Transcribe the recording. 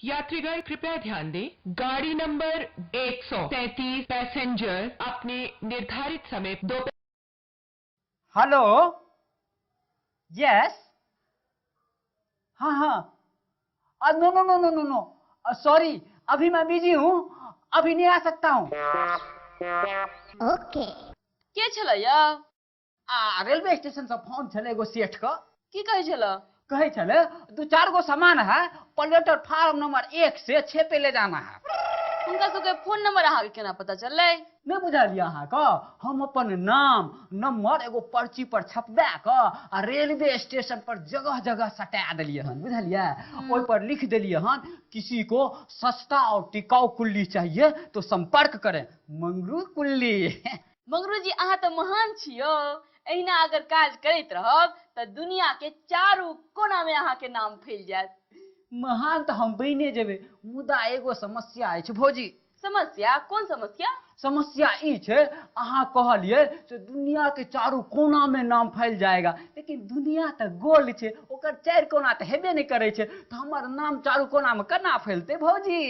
यात्रीगण कृपया ध्यान दें, गाड़ी नंबर 133 पैसेंजर अपने निर्धारित समय दो हेलो, यस, हाँ हाँ, no no no no no no, sorry, अभी मैं बिजी हूँ, अभी नहीं आ सकता हूँ। ओके। के छलै यौ? आ रेलवे स्टेशन से फोन छलै एगो सेठ के। की कहै छलै? कहै छलै दू चार गो सामान है, प्लेटफार्म नंबर 1 से 6 पे ले जाना है। हुनका सबके फोन नंबर अहाँके केना पता चललै? नहि बुझलियै अहाँके, हम अपन नाम नंबर एगो पर्ची पर छपबा कऽ आ रेलवे स्टेशन पर जगह जगह सटा देलियै हन, बुझलियै? ओहि पर लिख देलियै हन, किसी को सस्ता और टिकाऊ कुल्ली चाहिए तो संपर्क करें मंगरू कुल्ली। मंगरू जी अहाँ तऽ महान छी यौ, एहिना अगर काज करैत रहब तऽ दुनिया के चारू कोना में अहाँ के नाम फैल जायत। महान तऽ हम बनिए जेबै, मुदा एगो समस्या अछि भौजी। समस्या? कोन समस्या? समस्या ई छै, अहाँ कहलियै से दुनिया के चारू कोना में नाम फैल जाएगा, लेकिन दुनिया तऽ गोल छै, ओकर चारि कोना तऽ हेबे नहि करै छै, तऽ हमर नाम चारू कोना में केना फैलतै भौजी?